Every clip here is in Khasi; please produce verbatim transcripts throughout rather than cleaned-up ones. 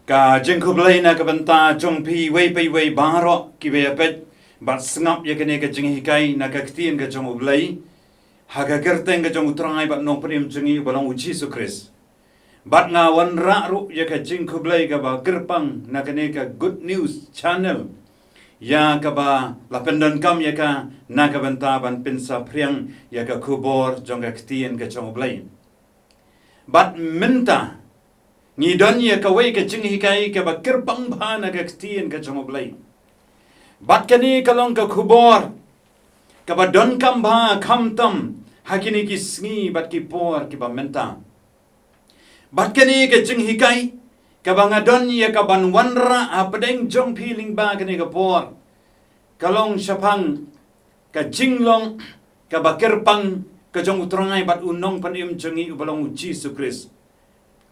Ka jingkhublei na ka bynta jong phi wei pa wei baroh kiba ïa peit bad sngap ïa kane ka jinghikai na ka ktien ka jong U Blei, ha ka kyrteng ka jong U Trai bad Nongpynim jong ngi uba long U Jisu Khrist. Bad nga wanrah ruh ïa ka jingkhublei kaba kyrpang na kane ka Good News Channel, ïa kaba la pyndonkam ïa ka na ka bynta ban pynsaphriang ïa ka khubor jong ka ktien ka jong U Blei. Bad mynta ngi don ïa kawei ka jinghikai kaba kyrpang bha na ka ktien ka jong U Blei. Bad kane ka long ka khubor kaba donkam bha khamtam ha kine ki sngi bad ki por kiba mynta. Bad kane ka jinghikai kaba nga don ïa kaban wanrah hapdeng jong phi lyngba kane ka por, ka long shaphang ka jinglong kaba kyrpang ka jong U Trai bad U Nongpynim jong ngi uba long U Jisu Khrist.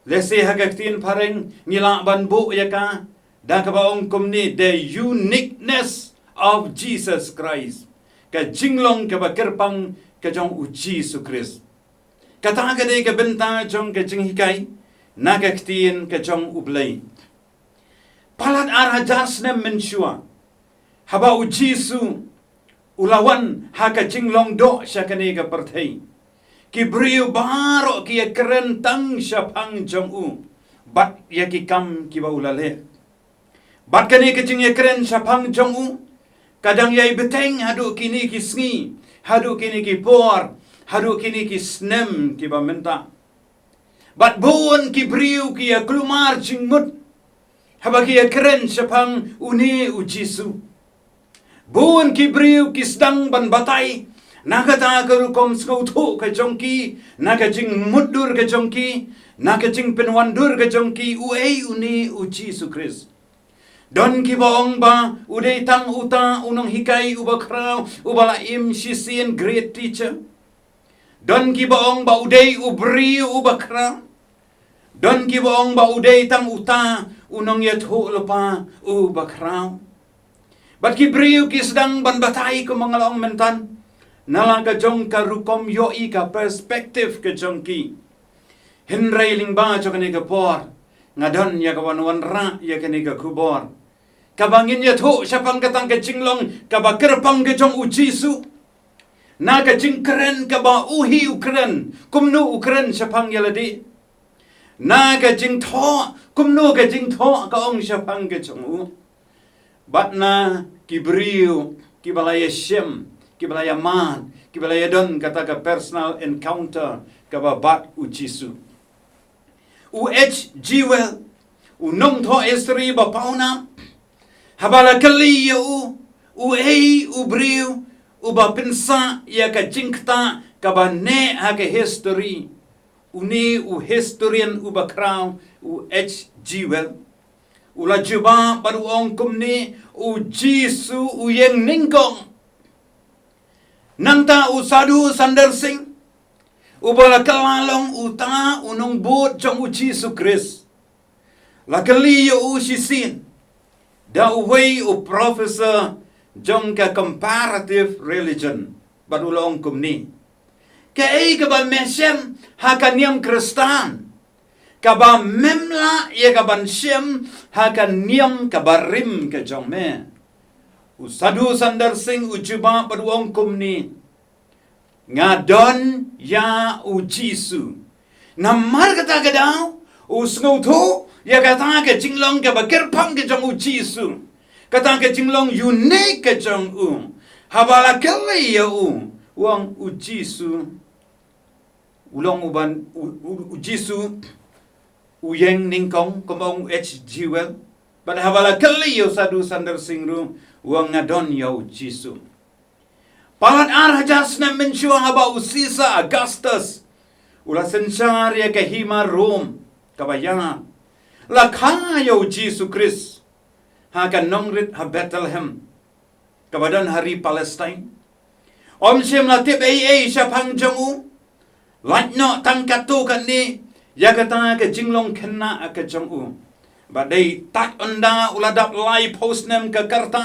Lehse ha ka ktien phareng ngi lah ban buh ïa ka da kaba ong kumne, the uniqueness of Jesus Christ. Ka jinglong kaba kyrpang ka jong U Jisu Khrist. Kata ka dei ka bynta jong ka jinghikai na ka ktien ka jong U Blei. Palat ar hajar snem mynshuwa, haba U Jisu u la wan ha ka jinglong doh sha kane ka pyrthei, ki briew baroh ki ïa kren tang shaphang jong u bad ïa ki kam kiba u la leh. Bad kane ka jingïakren shaphang jong u ka dang ïai bteng haduh kine ki sngi, haduh kine ki por, haduh kine ki snem kiba mynta. Bad bun ki briew ki ïa kulmar jingmut haba ki ïakren shaphang une U Jisu. Bun ki briew ki sdang ban batai na kata ka rukom sngewthuh ka jong ki, na ka jingmutdur ka jong ki, na ka jingpynwandur ka jong ki, uei une U Jisu Khrist. Don kiba ong ba u dei tang uta u nonghikai uba khraw, uba la im shisien, great teacher. Don kiba ong ba u dei u briew uba khraw. Don kiba ong ba u dei tang uta u nongïathuhlypa uba khraw. Bad ki briew ki sdang ban batai kumba nga la ong mynta, na la ka jong ka rukom ïohi, ka perspective ka jong ki. Hynrei lyngba jong kane ka por nga don ïa ka wan wanrah ïa kane ka khubor kaba ngin ïathuh shaphang kata ka jinglong kaba kyrpang ka jong U Jisu. Na ka jingkren kaba u hi u kren, kumno u kren shaphang ïa lade. Na ka jingthoh, kumno ka jingthoh ka ong shaphang ka jong u. Bad na ki briew kiba la ïashem, kiba la ïamad, kiba la ïadon kata ka personal encounter kaba bad U Jisu. U H G Wells, u nongthoh history ba pawnam, haba la kylli ïa u, uei u briew uba pynsah ïa ka jingktah kaba neh ha ka history, une u historian uba khraw, u H G Wells, u la jubab bad u ong kumne: U Jisu u ïeng nyngkong. Nangta u Sadhu Sundar Singh, uba la kylla long uta u nongbud jong U Jisu Khrist, la kylli ïa u shisien da uwei u professor jong ka comparative religion, bad u la ong kumne: Kaei kaba me shem ha ka niam Khristan kaba mem lah ïa kaban shem ha ka niam kaba rim ka jong me? U Sadhu Sundar Singh u jubab bad u ong kumne: Nga don ïa U Jisu. Namar kata ka daw u sngewthuh ïa kata ka jinglong kaba kyrpang ka jong U Jisu, kata ka jinglong unique ka jong u. Haba la kylli ïa u, u ong: U Jisu u long uban, u, u, U Jisu u ïeng nyngkong, kumba ong u H G Wells. Bad haba la kylli ïa u Sadhu Sundar Singh ruh, u ong: Nga don ïa U Jisu. Palat ar hajar snem mynshuwa, haba u Caesar Augustus u la synshar ïa ka hima Rome kaba ïar, la kha ïa U Jisu Khrist ha ka nongrit ha Bethlehem kaba don ha ri Palestine. Ym shym la tip ei ei shaphang jong u, lait noh tang katto katne ïa kata ka jinglong khynnah ka jong u. Bad dei tad ynda u la dap laiphew snem ka rta,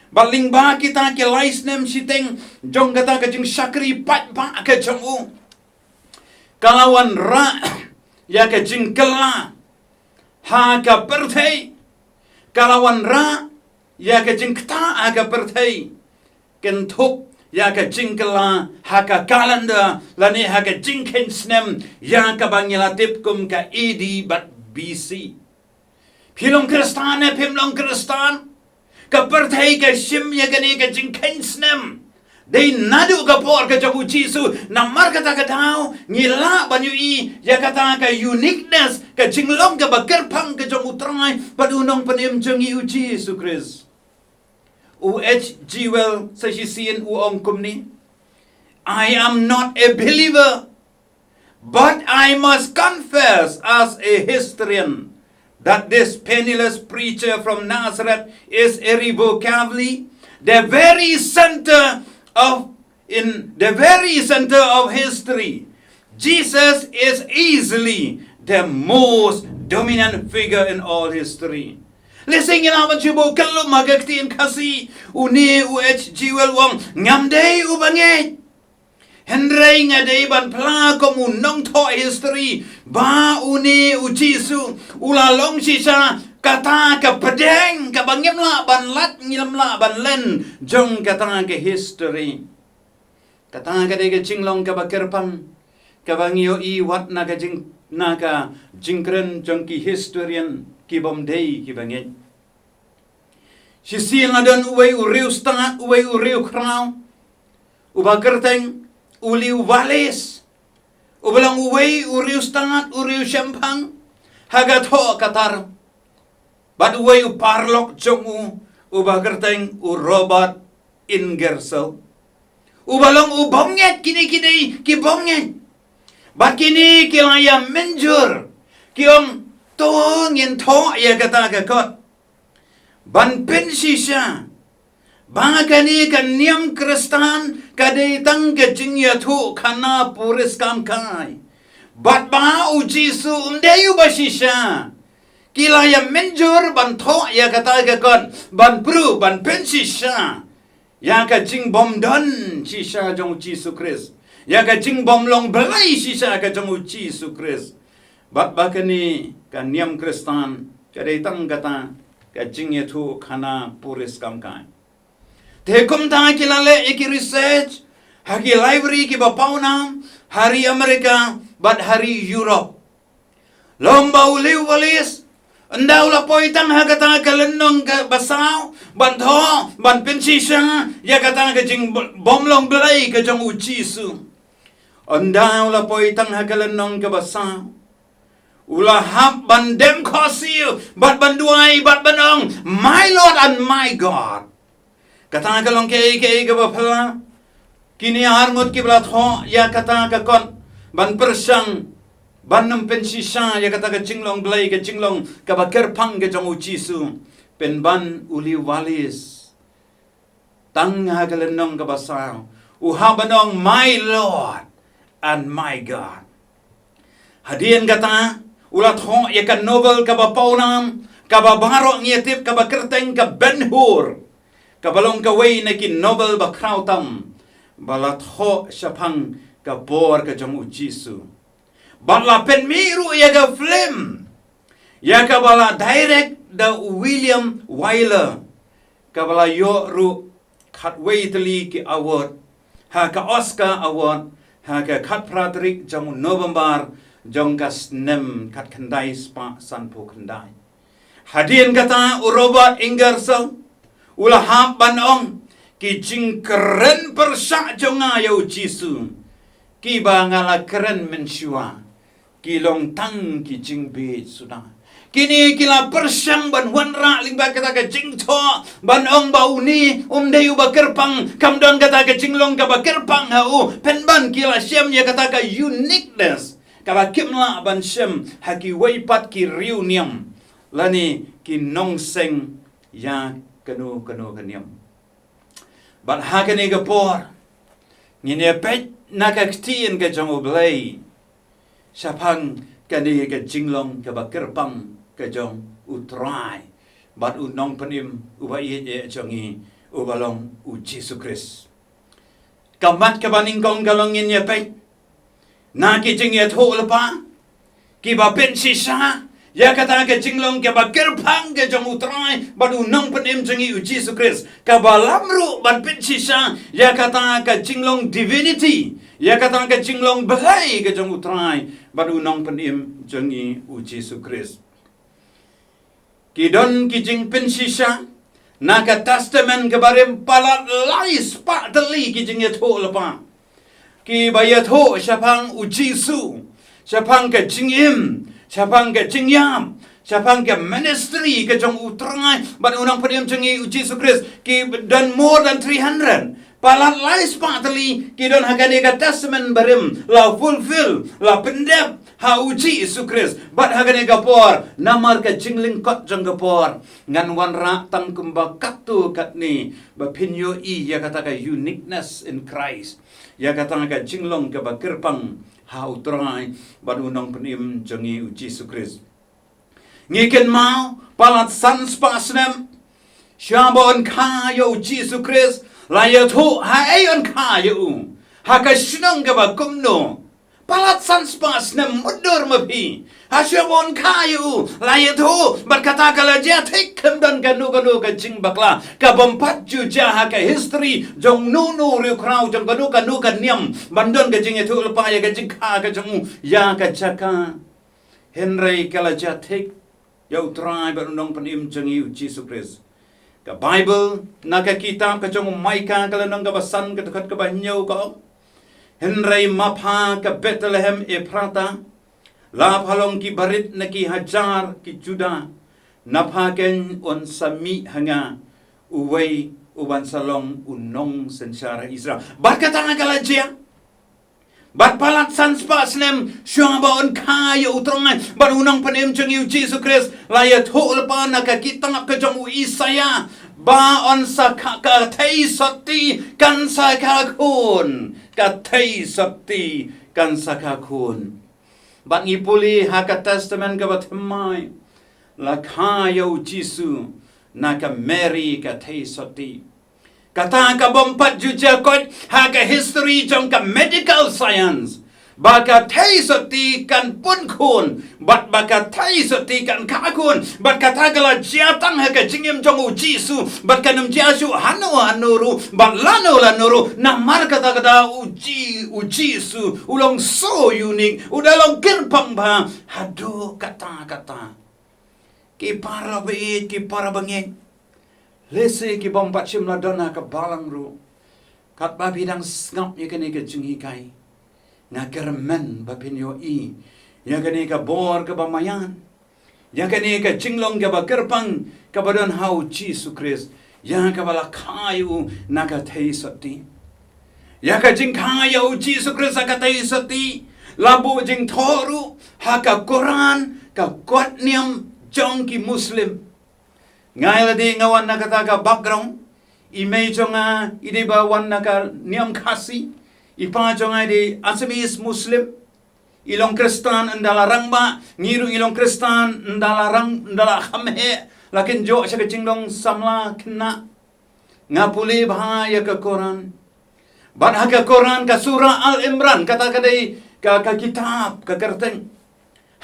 bad lyngba kita ki lai snem shiteng jong kata ka jingshakri paidbah ka jong u, ka la wanrah ïa ka jingkylla ha ka pyrthei, ka la wanrah ïa ka jingktah ha ka pyrthei, kynthup ïa ka jingkylla ha ka calendar lane ha ka jingkheiñ snem ïa kaba ngi la tip kum ka A D bad B C. Phi long Khristan ne phim long Khristan, ka pyrthei ka shim ïa kane ka jingkheiñ snem. Dei naduh ka por ka jong u Jisu, namar kata ka daw ngi lah ban ïohi ïa kata ka uniqueness, ka jinglong kaba kyrpang ka jong U Trai bad U Nongpynim jong ngi U Jisu Khrist. U H G Wells sa shisien u ong kumne: "I am not a believer, but I must confess as a historian that this penniless preacher from Nazareth is irrevocably the very center of, in the very center of history. Jesus is easily the most dominant figure in all history." Lehse ngi lah ban shu buh kyllum ha ka ktien Khasi, une u H G Wells u ong: "Ngam dei u bangeit, hynrei nga dei ban phla kum u nongthoh history ba une u Jisu u la long shisha kata ka pdeng kaba ngim lah ban lait, ngim lah ban len jong kata ka history." Kata ka dei ka jinglong kaba kyrpang kaba ngi ïohi wat na ka jing, na ka jingkren jong ki historian ki bym dei ki bangeit. Shisien la don uwei u riewstad, uwei u riewkhraw, uba kyrteng u Lew Wallace, uba long uwei u riewstad, u riewshemphang ha ka thoh ka tar. Bad uwei u paralok jong u, uba kyrteng u Robert Ingersoll, uba long u bymngeit, kine ki dei ki bymngeit. Bad kine ki la ïa mynjur, ki ong: "To ngin thoh ïa kata ka kot ban pynshisha ba kane ka niam Khristan ka dei tang ka jingïathuhkhana puriskam kai, bad ba u Jisu um dei uba shisha." Ki la ïa mynjur ban thoh ïa kata ka kot ban proof, ban pynshisha ïa ka jingbymdon shisha jong u Jisu Khrist, ïa ka jingbymlong Blei shisha ka jong u Jisu Khrist. Bad ba kane ka niam Khristan ka dei tang kata ka jingïathuhkhana puriskam kai. Te kumta ki la leh ïa ki research ha ki library kiba pawnam ha ri America bad ha ri Europe. Long ba u Lew Wallace, ynda u la poi tang ha kata ka lynnong kaba saw ban thoh, ban pynshisha ïa kata ka jingbymlong Blei ka jong u Jisu, ynda u la poi tang ha ka lynnong kaba saw, u la hap ban dem khohsiew bad ban duwai bad ban ong: "My Lord and my God." Kata ka long kaei kaei kaba phylla. Kine arngut kiba la thoh ïa kata ka kot ban pyrshang ban nym pynshisha ïa kata ka jinglong Blei, ka jinglong kaba kyrpang ka jong u Jisu, pynban u Lew Wallace, tang ha ka lynnong kaba saw, u hap ban ong: "My Lord and my God." Hadien kata, u la thoh ïa ka novel kaba pawnam, kaba baroh ngi ïa tip, kaba kyrteng ka Ben Hur, kaba long kawei na ki novel ba khraw tam ba la thoh shaphang ka por ka jong u Jisu. Bad la pynmih ruh ïa ka film, ïa kaba la direct da u William Wyler, kaba la ïoh ruh khatwei tylli ki award ha ka Oscar Award ha ka khatphra tarik jong u November jong ka snem khatkhyndai spah sanphew khyndai. Hadien kata u Robert Ingersoll u la hap ban ong: "Ki jingkren pyrshah jong nga ïa u Jisu, kiba nga la kren mynshuwa, ki long tang ki jingbieit suda." Kine ki la pyrshang ban wanrah lyngba kata ka jingthoh ban ong ba une um dei uba kyrpang, kam don kata ka jinglong kaba kyrpang ha u, pynban ki la shem ïa kata ka uniqueness kaba kim lah ban shem ha kiwei pat ki riewniam lane ki nongseng ïa kano kano ka niam. Bad ha kane ka por ngin ïa peit na ka ktien ka jong U Blei shaphang kane ka jinglong kaba kyrpang ka jong U Trai bad U Nongpynim uba ïeit jong ngi, uba long U Jisu Khrist. Ka mat kaba nyngkong ka long ngin ïa peit na ki jingïathuhlypa kiba pynshisha ïa kata ka jinglong kaba kyrpang ka jong U Trai bad U Nongpynim jong ngi U Jisu Khrist, kaba lam ruh ban pynshisha ïa kata ka jinglong divinity, ïa kata ka jinglong Blei ka jong U Trai bad U Nongpynim jong ngi U Jisu Khrist. Ki don ki jingpynshisha na ka Testament kaba rim palat lai spah tylli ki jingïathuhlypa kiba ïathuh shaphang U Jisu, shaphang ka jingim, shaphang ka jingïap, shaphang ka ministry ka jong U Trai bad U Nongpynim jong ngi U Jisu Khrist, ki don more than three hundred. Palat lai spah tylli ki don ha kane ka Testament barim la fulfill, la pyndep ha U Jisu Khrist. Bad ha kane ka por, namar ka jinglyngkot jong ka por, ngan wanrah tang kumba katto katne ba phin ïohi ïa kata ka uniqueness in Christ, ïa kata ka jinglong kaba kyrpang ha U Trai bad U Nongpynim jong ngi U Jisu Khrist. Ngi kynmaw, palat san spah snem shuwa ba yn kha ïa U Jisu Khrist, la ïathuh ha ei yn kha ïa u, ha ka shnong kaba kumno. Palat san spah snem mutdur ma phi, ha shuwa ba yn kha ïa u, la ïathuh, bad kata ka la jia thik, khlem don kano kano ka jingbakla. Ka bym pat ju jia ha ka history jong no no riewkhraw, jong kano kano ka niam, ban don ka jingïathuhlypa ïa ka jingkha ka jong u ïa ka jaka. Hynrei ka la jia thik ïa U Trai bad U Nongpynim jong ngi U Jisu Khrist. Ka Baibl, na ka kitab ka jong u Maikha ka lynnong kaba san, ka dkhot kaba hynñiew, ka ong: Hynrei ma pha, ka Bethlehem Ephrata, la pha long ki barit na ki hajar ki Juda, na pha keiñ yn sa mih ha nga uwei uban sa long u nongsynshar Israel. Bad kata ka la jia. Bad palat san spah snem shuwa ba yn kha ïa U Trai bad U Nongpynim jong ngi U Jisu Khrist, la ïathuhlypa na ka kitab ka jong u Isaïah ba yn sa kha, ka theisotti kan sa kha khun, ka theisotti kan sa kha khun. Bad ngi pule ha ka Testament kaba thymmai, la kha ïa U Jisu na ka Mary ka theisotti. Kata ka bym pat ju jia koit ha ka history jong ka medical science, ba ka theisotti kan pun khun, bad ba ka theisotti kan kha khun, bad kata ka la jia tang ha ka jingim jong U Jisu, bad kan ym jia shuh hano hano ruh, bad lano lano ruh, namar kata kata U Ji-, U Jisu u long so unique, u da long kyrpang bha haduh katta katta. Ki para baieit, ki para bangeit, lehse ki bym pat shym la don ha ka balang ruh, katba phi dang sngap ïa kane ka jinghikai, nga kyrmen ba phin ïohi ïa kane ka bor kaba maïan, ïa kane ka jinglong kaba kyrpang kaba don ha U Jisu Khrist, ïa kaba la kha ïa u na ka theisotti. Ïa ka jingkha ïa U Jisu Khrist ha ka theisotti la buh jingthoh ruh ha ka Koran, ka kot niam jong ki Muslim. Nga ïa lade nga wan na kata ka background, i mei jong nga i dei ba wan na ka niam Khasi, i pa jong nga i dei Assamese Muslim. I long Khristan ynda la rangbah, ngi ruh ngi long Khristan ynda la rang, ynda la kham heh, la kynjoh sha ka jingdong samla khynnah. Nga pule bha ïa ka Koran. Bad ha ka Koran, ka Surah Al Imran, kata ka dei ka, ka kitab, ka kyrteng.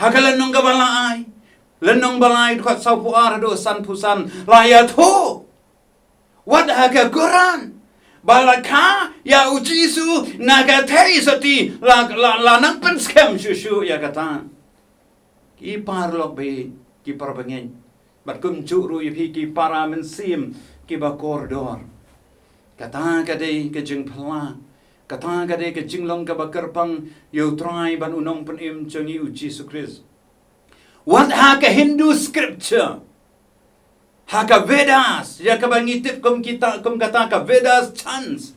Ha ka lynnong kaba lai, lynnong ba lai, dkhot sawphew ar haduh sanphew san, la ïathuh wat ha ka Koran ba la kha ïa U Jisu na ka theisotti, la, la, la nang pynskhem shuh shuh ïa kata. Ki paralok baieit, ki para bangeit, bad kumjuh ruh ïa phi ki para mynsiem kiba kordor. Kata ka dei ka jingphylla, kata ka dei ka jinglong kaba kyrpang ïa U Trai bad U Nongpynim jong ngi U Jisu Khrist. Wat ha ka Hindu scripture, ha ka Vedas, ïa kaba ngi tip kum kita, kum kata ka Vedas chants,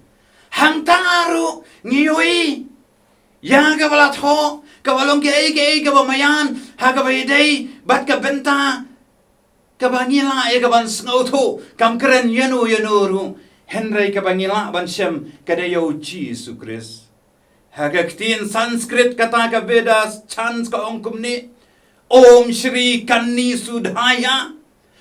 hangta ruh ngi ïohi ïa kaba la thoh, kaba long kaei kaei kaba maïan, ha kaba ïadei bad ka bynta kaba ngi lah ïa kaban sngewthuh, kam kren ïano ïano ruh, hynrei kaba ngi lah ban shem ka dei ïa U Jisu Khrist. Ha ka ktien Sanskrit, kata ka Vedas chants ka ong kumne: Om Shri Kanni Sudhaya,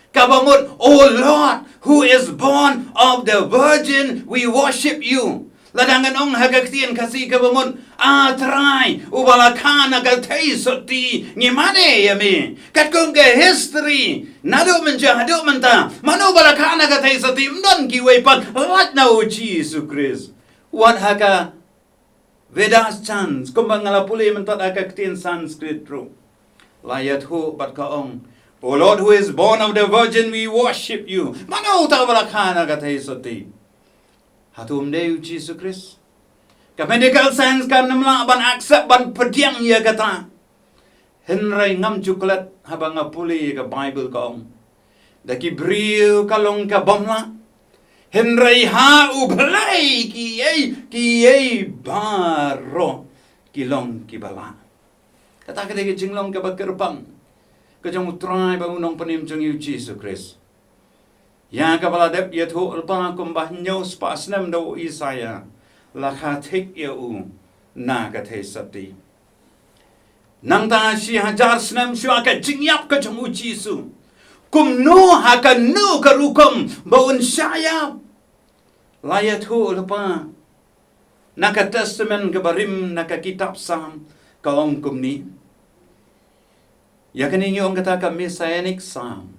kaba mut, O Lord, who is born of the Virgin, we worship you. Lada ngan ong ha ka ktien Khasi kaba mut, A Trai, uba la kha na ka theisotti, ngi mane ïa me. Katkum ka history, naduh mynta haduh mynta, mano ba la kha na ka theisotti, ym don kiwei pat, lait na u Jisu Khrist. Wat ha ka Vedas chant, kumba nga la pule mynta ha ka ktien Sanskrit ruh. La ïathuh bad ka ong, O Lord, who is born of the Virgin, we worship you. Mano uta ba la kha na ka theisotti? Hato ym dei u Jisu Khrist? Ka medical science kan ym lah ban accept, ban pdiang ïa kata. Hynrei ngam ju klet haba nga pule ïa ka Bible, ka ong, da ki briew ka long ka bym lah, hynrei ha U Blei kiei kiei baroh ki long kiba lah. Kata ka dei ka jinglong kaba kyrpang ka jong U Trai bad U Nongpynim jong ngi, U Jisu Khrist. Ïa kaba la dep ïathuh lypa kumba hynñiew spah snem da u Isaïah, la kha thik ïa u na ka theisotti. Nangta shi hajar snem shuwa ka jingïap ka jong U Jisu, kumno ha kano ka rukom ba un shah ïap? La ïathuh lypa na ka Testament kaba rim, na ka kitab Salm, ka ong kumne ïa kane, ngi ong kata ka Messianic Psalm.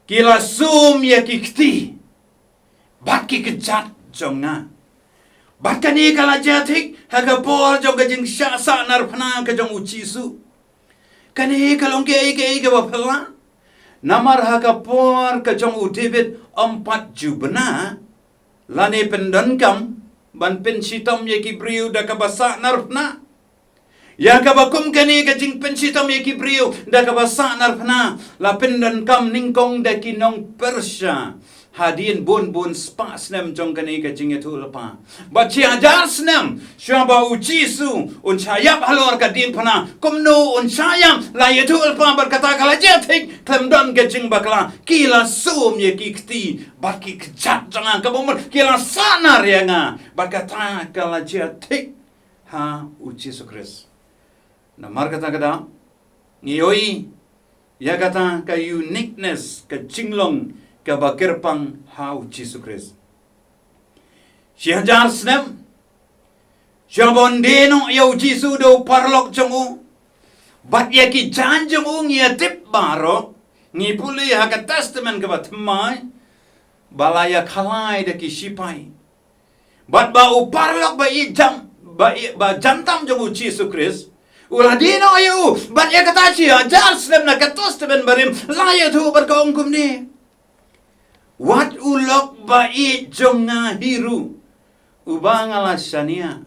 Ki la sum ïa ki kti bad ki kjat jong nga. Bad kane ka la jia thik ha ka por jong ka jingshah sahnarphna ka jong U Jisu. Kane ka long kaei kaei kaba phylla. Namar ha ka por ka jong u David ym pat ju bna lane pyndonkam ban pynshitom ïa ki briew da kaba sahnarphna. Ïa kaba kum kane ka jingpynshitom ïa ki briew da kaba sahnarphna la pyndonkam nyngkong da ki nong Persia hadien bun bun spah snem jong kane ka jingïathuh lypa. Bad shi hajar snem shuwa ba U Jisu un shah ïap halor ka diengphna, kumno un shah ïap, la ïathuh lypa bad kata ka la jia thik, khlem don ka jingbakla. Ki la sum ïa ki kti bad ki kjat jong nga, kaba mut ki la sahnar ïa nga. Bad kata ka la jia thik ha U Jisu Khrist. Namar kata ka daw ngi ïohi ïa kata ka uniqueness, ka jinglong kaba kyrpang ha U Jisu Khrist. Shi hajar snem shuwa ba un die noh ïa U Jisu da u paralok jong u bad ïa ki jaiñ jong u, ngi ïa tip baroh, ngi pule ha ka Testament kaba thymmai ba la ïa khalai da ki shipai. Bad ba u paralok ba ïeit jam, ba ïeit, ba jan tam jong U Jisu Khrist u la die noh ïa u. Bad ïa kata shi hajar snem na ka Testament barim la ïathuh bad ka ong kumne: Wat u lok ba ïeit jong nga hi ruh, uba nga la shaniah,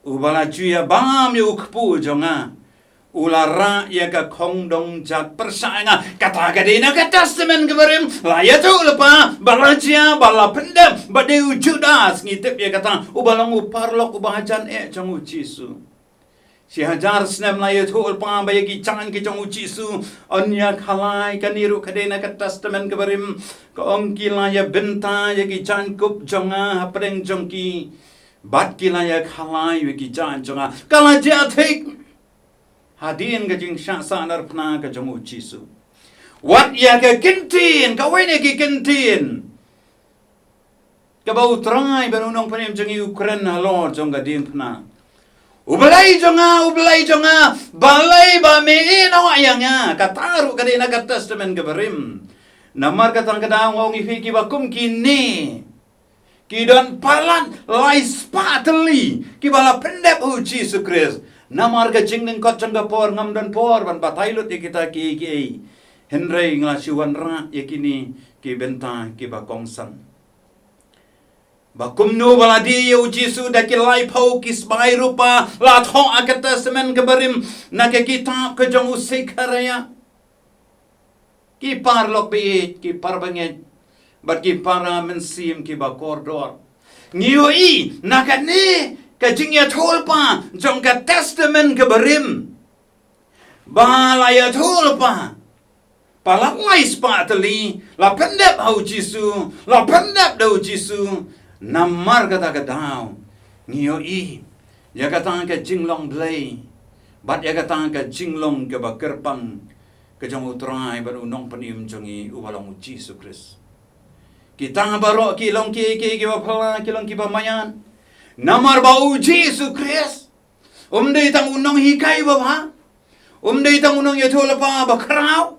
uba la ju ïa bam ïa u kpu jong nga, u la rah ïa ka khongdong jat pyrshah ïa nga. Kata ka dei na ka Testament kaba rim, la ïathuh lypa ba la jia, ba la pyndep, ba dei u Judas, ngi tip ïa kata, uba long u paralok uba hajan eh jong U Jisu. Shi hajar snem la ïathuh lypa ba ïa ki jaiñ ki jong U Jisu un ïa khalai. Kane ruh ka dei na ka Testament kaba rim, ka ong: Ki la ïa bynta ïa ki jaiñkup jong nga hapdeng jong ki, bad ki la ïa khalai ïa ki jaiñ jong nga. Ka la jia thik hadien ka jingshah sahnarphna ka jong U Jisu. Wat ïa ka kyntien, kawei na ki kyntien kaba U Trai bad U Nongpynim jong ngi u kren halor jong ka diengphna: U Blei jong nga, U Blei jong nga, balei ba me ïehnoh ïa nga? Kata ruh ka dei na ka Testament kaba rim. Namar kata ka daw nga ong ïa phi, kiba kum kine ki don palat lai spah tylli kiba la pyndep ha U Jisu Khrist. Namar ka jinglyngkot jong ka por, ngam don por ban batai lut ïa kita kiei kiei. Hynrei nga la shu wanrah ïa kine ki bynta kiba kongsan. Ba kumno ba la die ïa U Jisu da ki laiphew ki sbai rupa, la thoh ha ka Testament kaba rim na ka kitab ka jong u Sekhariah. Ki paralok ba ïeit, ki parabangeit, bad ki para mynsiem kiba kordor, ngi ïohi na kane ka jingïathuh lypa jong ka Testament kaba rim ba la ïathuh lypa, palat lai spah tylli la pyndep ha U Jisu, la pyndep da U Jisu. Namar kata ka daw ngi ïohi ïa kata ka jinglong Blei bad ïa kata ka jinglong kaba kyrpang ka jong U Trai bad U Nongpynim jong ngi uba long U Jisu Khrist. Kita baroh ki long kiei kiei kiba phylla, ki long kiba maian. Namar ba u Jisu Khrist um dei tang u nonghikai babha, um dei tang u nongïathuhlypa bakhraw,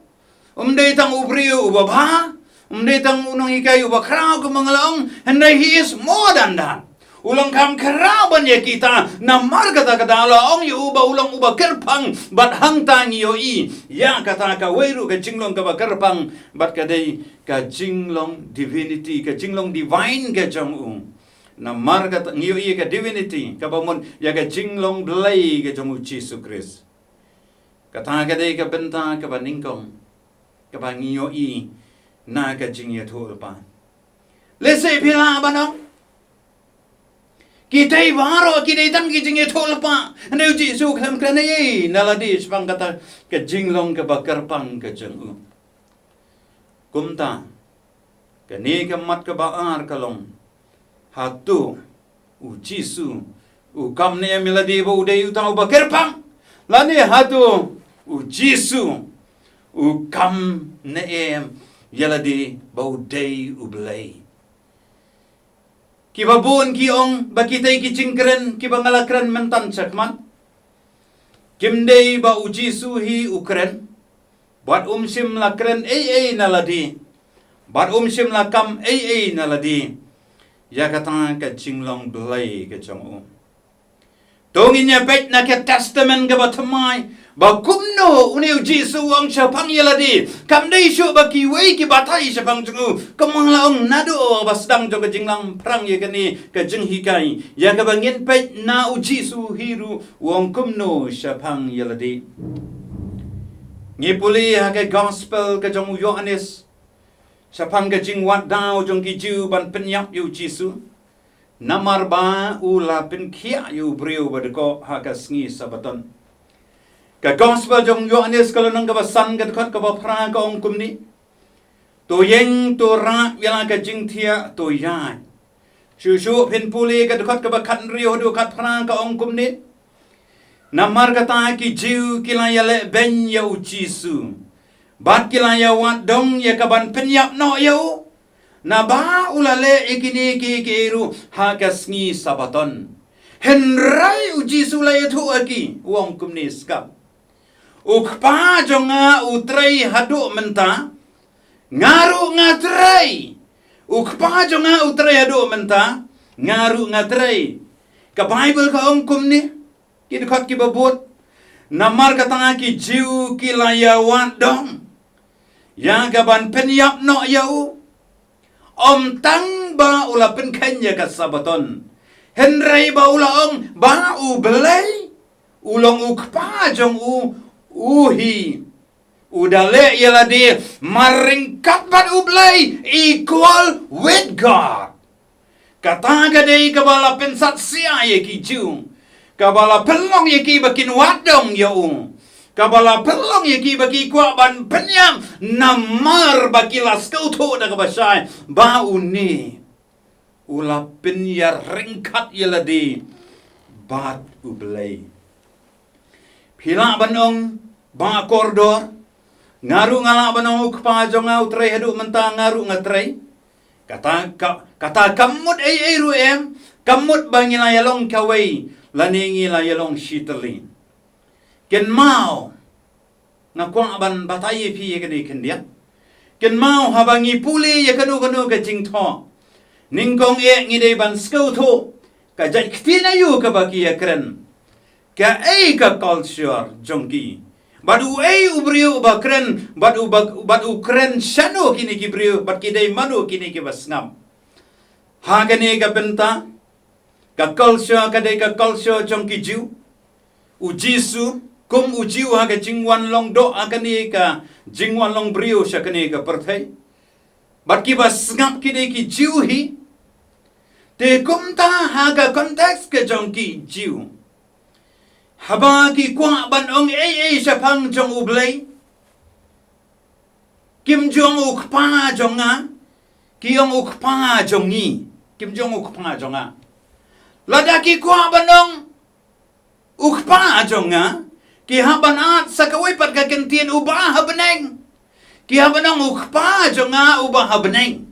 um dei tang u briew uba bha, um dei tang u nonghikai uba khraw kumba nga la ong, hynrei he is more than that. U long kham khraw ban ïa kita, namar kata ka daw la ong ïa u ba u long uba kyrpang bad hangta ngi ïohi ïa kata kawei ruh ka jinglong kaba kyrpang bad ka dei ka jinglong divinity, ka jinglong divine ka jong u. Namar kata ngi ïohi ïa ka divinity kaba mut ïa ka jinglong Blei ka jong u Jisu Khrist. Kata ka dei ka bynta kaba nyngkong kaba ngi ïohi na ka jingïathuhlypa. Lehse phi lah ban ong, kita baroh ki dei tang ki jingïathuhlypa, hynrei u Jisu khlem kren ei ei na lade shaphang kata ka jinglong kaba kyrpang ka jong u. Kumta kane ka mat kaba ar ka long, hato u Jisu u kam ne em ïa lade ba u dei uta uba kyrpang, lane hato u Jisu u kam ne em ïa lade ba u dei u Blei? Kiba bun ki ong ba kitei ki jingkren kiba nga la kren mynta shakhmat kim dei ba u Jisu hi u kren, bad um shym la kren ei ei na lade, bad um shym la kam ei ei na lade ïa kata ka jinglong Blei ka jong u. To ngin ïa peit na ka Testament kaba thymmai ba kumno une u Jisu u ong shaphang ïa lade. Kam dei shuh ba kiwei ki batai shaphang jong u, kumba nga la ong naduh ba sdang jong ka jinglamphrang ïa kane ka jinghikai, ïa kaba ngin peit na u Jisu hi ruh u ong kumno shaphang ïa lade. Ngi pule ha ka Gospel ka jong u Ïoannis shaphang ka jingwad daw jong ki Jiw ban pynïap ïa u Jisu, namar ba u la pynkhiah ïa u briew ba dkoh ha ka sngi Sabaton. Ka Gospel jong u Ïoannis ka lynnong kaba san ka dkhot kaba phra ka ong kumne: To ïeng, to rah ïa la ka jingthiah, to ïaid. Shuh shuh phin pule ka dkhot kaba khathynriew haduh khatphra ka ong kumne: Namar kata ki Jiw ki la ïaleh beiñ ïa u Jisu, bad ki la ïawad dong ïa ka ban pynïap noh ïa u, naba u la leh ïa kine kiei kiei ruh ha ka sngi Sabaton. Hynrei u Jisu u la ïathuh ha ki, u ong kumne: Sngap, u Kpa jong nga u trei haduh mynta, nga ruh nga trei. U Kpa jong nga u trei haduh mynta, nga ruh nga trei. Ka Baibl ka ong kumne, ki dkhot kiba bud: Namar kata ki Jiw ki la ïawad dong ïa ka ban pynïap noh ïa u, ym tang ba u la pynkheiñ ïa ka Sabaton, hynrei ba u la ong ba u Blei u long u Kpa jong u, u hi u da leh ïa lade marryngkat bad u Blei, equal with God. Kata ka dei kaba la pynsat sia ïa ki Jiw, kaba la pynlong ïa ki ba kin wad dong ïa u, kaba la pynlong ïa ki ba ki kwah ban pynïap, namar ba ki la sngewthuh da kaba shai ba une u la pynïaryngkat ïa lade bad u Blei. Phi lah ban ong, Bah Kordor, nga ruh nga lah ban ong u Kpa jong nga u trei haduh mynta, nga ruh nga trei. Kata ka, kata kam mut ei ei ruh em, kam mut ba ngi la ïalong kawei lane ngi la ïalong shitylli. Kynmaw, nga kwah ban batai ïa phi ïa kane khyndiat. Kynmaw haba ngi pule ïa kano kano ka jingthoh, nyngkong eh ngi dei ban sngewthuh ka jait ktien aïu kaba ki ïakren, kaei ka culture jong ki, bad uei u briew uba kren, bad u ba, bad u kren shano kine ki briew, bad ki dei mano kine kiba sngap. Ha kane ka bynta, ka culture ka dei ka culture jong ki Jiw. U Jisu kum u Jiw ha ka jingwan long doh ha kane ka jingwan long briew sha kane ka pyrthei, bad kiba sngap ki dei ki Jiw hi. Te kumta ha ka context ka jong ki Jiw, haba ki kwah ban ong ei ei shaphang jong u Blei, kim ju ong u Kpa jong nga, ki ong u Kpa jong ngi. Kim ju ong u Kpa jong nga. Lada ki kwah ban ong u Kpa jong nga, ki hap ban add sa kawei pat ka kyntien, uba ha bneng. Ki hap ban ong u Kpa jong nga uba ha bneng.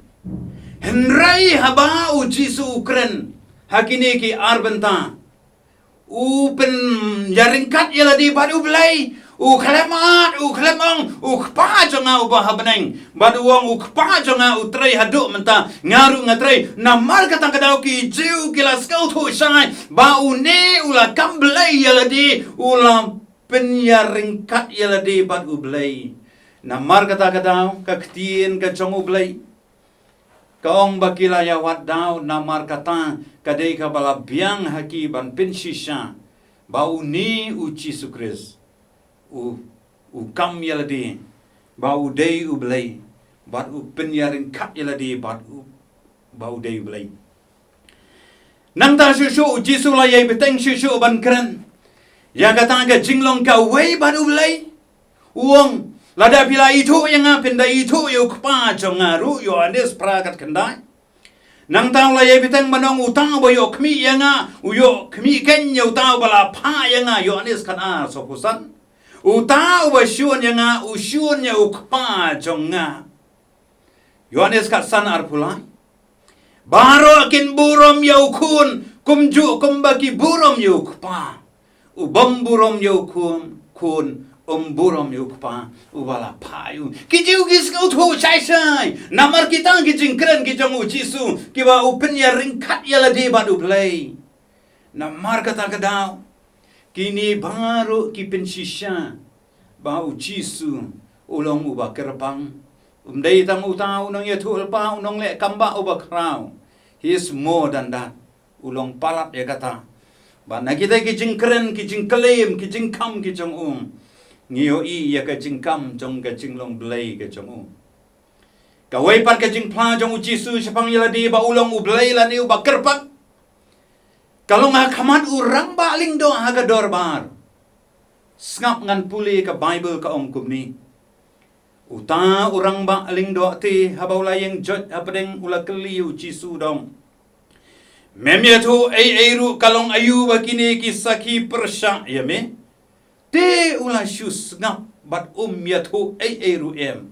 Hynrei haba u Jisu u kren, ha kine ki ar bynta. U pynïaryngkat ïa lade bad U Blei. U khlem ïaid, u khlem ong, U Kpa jong nga uba ha bneng. Bad u ong, U Kpa jong nga u trei haduh mynta, nga ruh nga trei. Namar kata ka daw ki Jiw ki la sngewthuh shai ba une u la kam blei ïa lade, u la pynïaryngkat ïa lade bad U Blei. Namar kata ka daw ka ktien ka jong U Blei ka ong ba ki la ïawad daw, namar kata ka dei kaba la biang ha ki ban pynshisha ba une U Jisu Khrist u, u kam ïa lade ba u dei U Blei, bad u pynïaryngkat ïa lade bad u, ba u dei U Blei. Nangta shuh shuh U Jisu la ïai bteng shuh shuh ban kren ïa kata ka jinglong kawei bad U Blei. U ong, lada phi la ithuh ïa nga, phin da ithuh ïa U Kpa jong nga ruh, Ïoannis phra kat khyndai. Nangta u la ïai bteng ban ong, uta uba ïoh khmih ïa nga, u ïoh khmih keiñ ïa uta uba la phah ïa nga, Ïoannis khatar, sawphew san. Uta uba shun ïa nga, u shun ïa U Kpa jong nga, Ïoannis khatsan, arphew lai. Baroh kin burom ïa U Khun kumjuh kumba ki burom ïa U Kpa. U bym burom ïa U Khun, Khun um burom ïa U Kpa uba la phah ïa u. Ki Jiw ki sngewthuh shai shai namar kita ki jingkren ki jong U Jisu, kiba u pynïaryngkat ïa lade bad U Blei. Namar kata ka daw kine baroh ki pynshisha ba U Jisu u long uba kyrpang. Um dei tang uta u nongïathuhlypa, u nongleh kam bah uba khraw. He is more than that. U long palat ïa kata. Ba na kita ki jingkren, ki jingkylli, ki jingkham ki jong u, ngi ïohi ïa ka jingkham jong ka jinglong Blei ka jong u. Kawei pat ka jingphla jong U Jisu shaphang ïa lade ba u long U Blei lane uba kyrpang ka long ha khmat u rangbah lyngdoh ha ka dorbar. Sngap, ngan pule, ka Baibl ka ong kumne. Uta u rangbah lyngdoh te haba u la ïeng joit hapdeng u la kylli ïa U Jisu, u ong, mem ïathuh ei ei ruh ka long aïu ba kine ki sakhi pyrshah ïa me? Te u la shu sngap bad um ïathuh ei ei ruh em.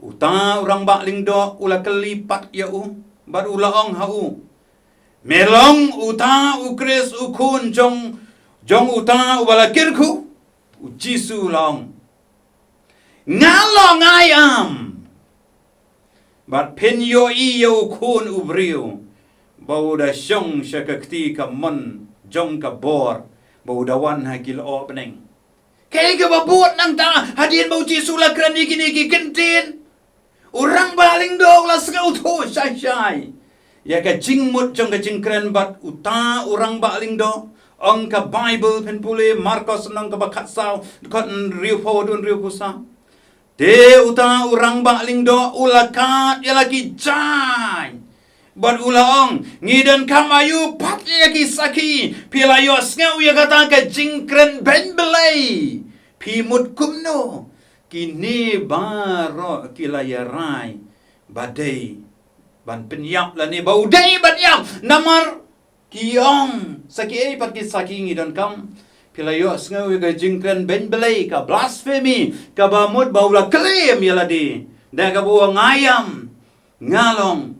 Uta u rangbah lyngdoh u la kylli pat ïa u bad u la ong ha u, me long uta U Khrist, U Khun jong, jong uta uba la kyrkhu? U Jisu u la ong, nga long I am. Bad phin ïohi ïa U Khun u briew ba u da shong sha ka kti kamon jong ka bor, ba u da wan ha ki lyoh bneng. Kaei kaba bud nangta hadien ba U Jisu u la kren ïa kine ki kyntien? U rangbah lyngdoh u la sngewthuh shai shai ïa ka jingmut jong ka jingkren bad uta u rangbah lyngdoh. Ong ka Baibl, phin pule Markos lynnong kaba khatsaw, dkhot hynriewphew haduh hynriewphew saw. Te uta u rangbah lyngdoh u la khot ïa la ki jaiñ bad u la ong, ngi donkam aïu pat ïa ki sakhi? Phi la ïohsngew ïa kata ka jingkren beiñ Blei? Phi mut kumno? Kine baroh ki la ïarai ba dei ban pynïap lane ba u dei ban ïap. Namar ki ong, sa kiei pat ki sakhi ngi donkam? Phi la ïohsngew ïa ka jingkren beiñ Blei, ka blasphemy, kaba mut ba u la claim ïa lade da kaba u ong, I am, nga long.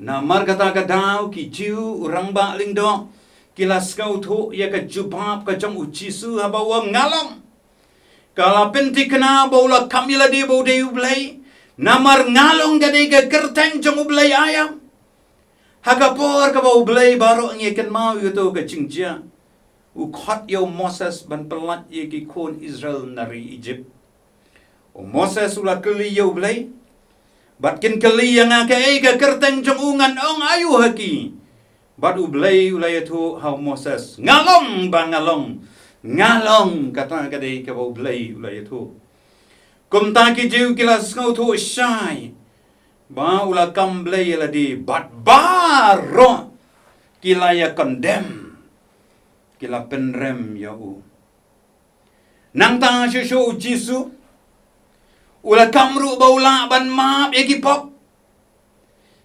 Namar kata ka daw ki Jiw, u rangbah lyngdoh, ki la sngewthuh ïa ka jubab ka jong U Jisu haba u ong, nga long. Ka la pynthikna ba u la kham ïa lade ba u dei U Blei. Namar nga long ka dei ka kyrteng jong U Blei, I am. Ha ka por kaba U Blei, baroh ngi kynmaw ïa kato ka jingjia, u khot ïa u Moses ban pyllait ïa ki khun Israel na ri Ijipt. U Moses u la kylli ïa U Blei, bad kin kylli ïa nga kaei ka kyrteng jong u, ngan ong aïu ha ki? Bad U Blei u la ïathuh ha u Moses, nga long ba nga long. Nga long, kata ka dei kaba U Blei u la ïathuh. Kumta ki Jiw ki la sngewthuh shai ba u la kham blei ïa lade bad baroh ki la ïa condemn, ki la pynrem ïa u. Nangta shuh shuh U Jisu u la kham ruh ba u lah ban map ïa ki pop.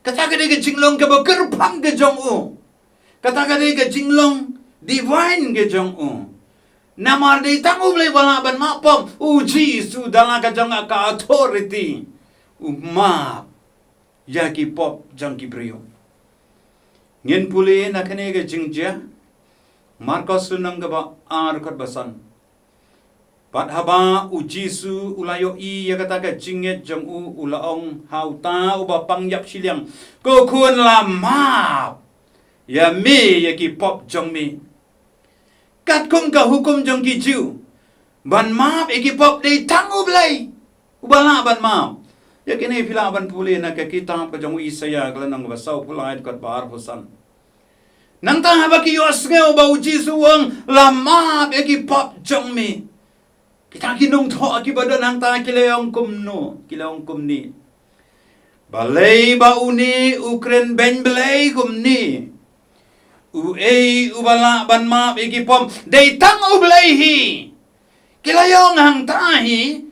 Kata ka dei ka jinglong kaba kyrpang ka jong u. Kata ka dei ka jinglong divine ka jong u. Namar dei tang U Blei ba lah ban map pop. U Jisu da la ka jong ka authority u map ïa ki pop jong ki briew. Ngin pule na kane ka jingjia, Markos lynnong kaba ar, dkhot ba san. Bad haba u Jisu u la ïohi ïa kata ka jingngeit jong u, u la ong ha uta uba pang ïap shiliang, "Ko khun, la map ïa me ïa ki pop jong me." Katkum ka hukum jong ki Jiw, ban map ïa ki pop dei tang U Blei uba lah ban map. Ïa kine phi lah ban pule na ka kitab ka jong u Isaïah, ka lynnong kaba sawphew lai, dkhot ba arphew san. Nangta haba ki ïohsngew ba u Jisu u ong, "La map ïa ki pop jong me," kita ki nongthoh kiba don hangta ki la ong kumno, ki la ong kumne, "Balei ba une u kren beiñ Blei kumne? Uei uba lah ban map ïa ki pop? Dei tang U Blei hi." Ki la ong hangta hi,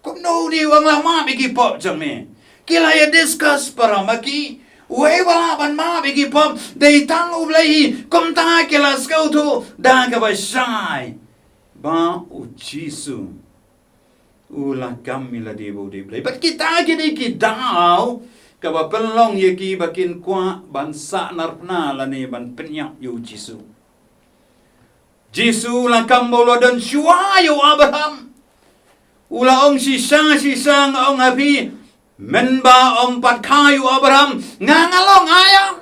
"Kumno une u ong la map ïa ki pop jong me?" Ki la ïa discuss para ma ki, "Uei uba lah ban map ïa ki pop? Dei tang U Blei hi." Kumta ki la sngewthuh da kaba shai ba u Jisu u la kam ïa lade ba u dei Blei. Bad kita ki dei ki daw kaba pynlong ïa ki ba kin kwah ban sahnarphna lane ban pynïap ïa u Jisu. Jisu u la kam ba u la don shuwa ïa u Abraham. U la ong, "Shisha shisha nga ong ha phi, mynba ym pat kha ïa u Abraham, nga nga long aïom."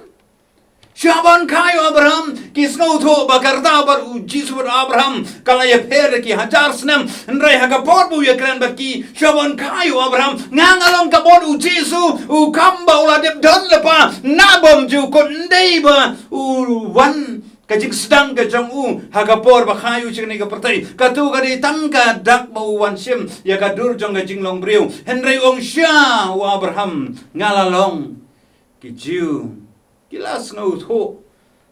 Shuwa ban kha ïa u Abraham, ki sngewthuh ba ka rta bad u Jisu bad u Abraham ka la ïapher ki hajar snem, hynrei ha ka por ba u ïakren bad ki, shuwa ban kha ïa u Abraham, nga nga long. Ka bor u Jisu u kam ba u la dep don lypa na bymjukut, ym dei ba u wan ka jingsdang ka jong u ha ka por ba kha ïa u sha kane ka pyrthei. Kato ka dei tang ka dak ba u wan shim ïa ka dur jong ka jinglong briew. Hynrei u ong, "Shuwa u Abraham nga la long." Ki Jiw ki la sngewthuh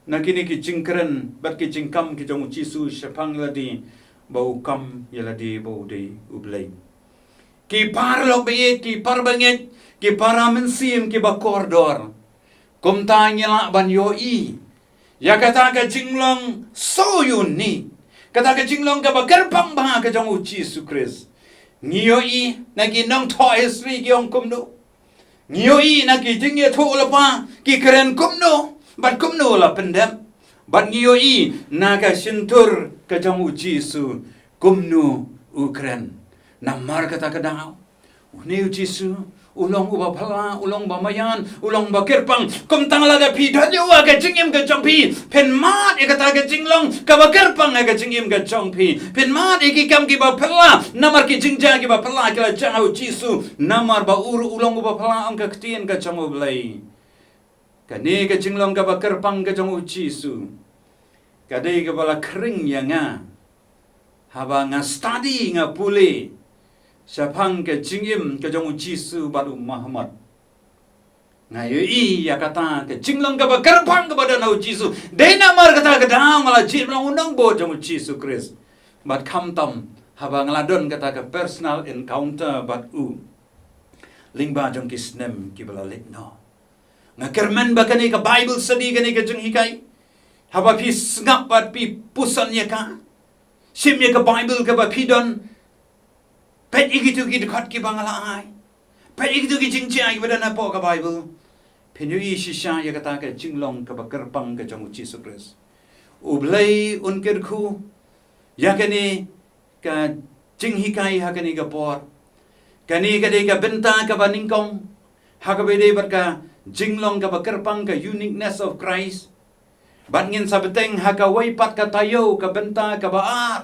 na kine ki jingkren bad ki jingkam ki jong u Jisu shaphang ïa lade ba u kam ïa lade ba u dei U Blei. Ki paralok ba ïeit, ki para bangeit, ki para mynsiem kiba kordor, kumta ngi lah ban ïohi ïa kata ka jinglong shuh ïa une, kata ka jinglong kaba kyrpang bha ka jong u Jisu Khrist. Ngi ïohi na ki nongthoh history ki ong kumno, ngi ïohi na ki jingïathuhlypa ki kren kumno bad kumno la pyndep, bad ngi ïohi na ka shyntur ka jong u Jisu kumno u kren. Namar kata ka daw une u Jisu u long uba phylla, u long uba maïan, u long uba kyrpang. Kumta lada phi don ïa u ha ka jingim ka jong phi, phin mad ïa kata ka jinglong kaba kyrpang ha ka jingim ka jong phi. Phin mad ïa ki kam kiba phylla, namar ki jingjia kiba phylla ki la jia ha u Jisu. Namar ba u ruh u long uba phylla, ong ka ktien ka jong U Blei. Kane ka jinglong kaba kyrpang ka jong u Jisu ka dei kaba la khring ïa nga haba nga study, nga pule shaphang ka jingim ka jong u Jisu bad u Muhammad. Nga ïohi ïa kata ka jinglong kaba kyrpang kaba don ha u Jisu. Dei namar kata ka daw nga la jied ban long u nongbud jong u Jisu Khrist bad khamtam haba nga la don kata ka personal encounter bad u lyngba jong ki snem kiba la leit noh. Nga kyrmen ba kane ka Bible study, kane ka jinghikai, haba phi sngap bad phi puson ïa ka, shim ïa ka Bible kaba phi don, peit ïa kito ki dkhot kiba nga la ai, peit ïa kito ki jingjia kiba don hapoh ka Bible, phin ïohi shisha ïa kata ka jinglong kaba kyrpang ka jong u Jisu Khrist. U Blei un kyrkhu ïa kane ka jinghikai ha kane ka por. Kane ka dei ka bynta kaba nyngkong ha kaba ïadei bad ka jinglong kaba kyrpang, ka uniqueness of Christ. Bad ngin sa bteng ha kawei pat ka taïew, ka bynta kaba ar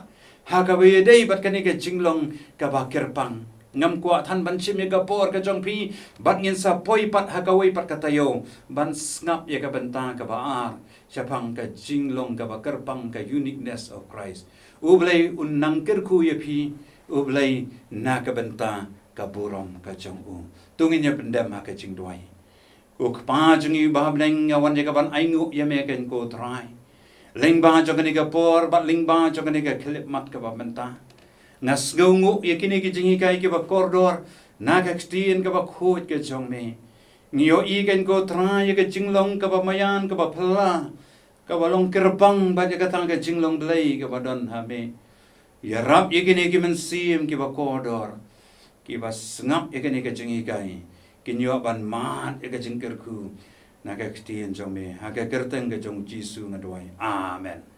ha kaba ïadei bad kane ka jinglong kaba kyrpang. Ngam kwah than ban shim ïa ka por ka jong phi, bad ngin sa poi pat ha kawei pat ka taïew ban sngap ïa ka bynta kaba ar shaphang ka jinglong kaba kyrpang, ka uniqueness of Christ. U Blei un nang kyrkhu ïa phi, U Blei na ka bynta ka burom ka jong u. To ngin ïa pyndem ha ka jingduwai. Ko Kpa jong ngi ba ha bneng, nga wan ïa ka ban ainguh ïa me, ko Trai, lyngba jong kane ka por bad lyngba jong kane ka khyllipmat kaba mynta. Nga sngewnguh ïa kine ki jinghikai kiba kordor na ka ktien kaba khuid ka jong me. Ngi ïohi, ko Trai, ïa ka jinglong kaba maïan, kaba phylla, kaba long kyrpang bad ïa kata ka jinglong Blei kaba don ha me. Ïarap ïa kine ki mynsiem kiba kordor, kiba sngap ïa kane ka jinghikai, kin ïoh ban mad ïa ka jingkyrkhu Na ka ktien jong me, ha ka kyrteng ka jong Jisu nga duwai. Amen.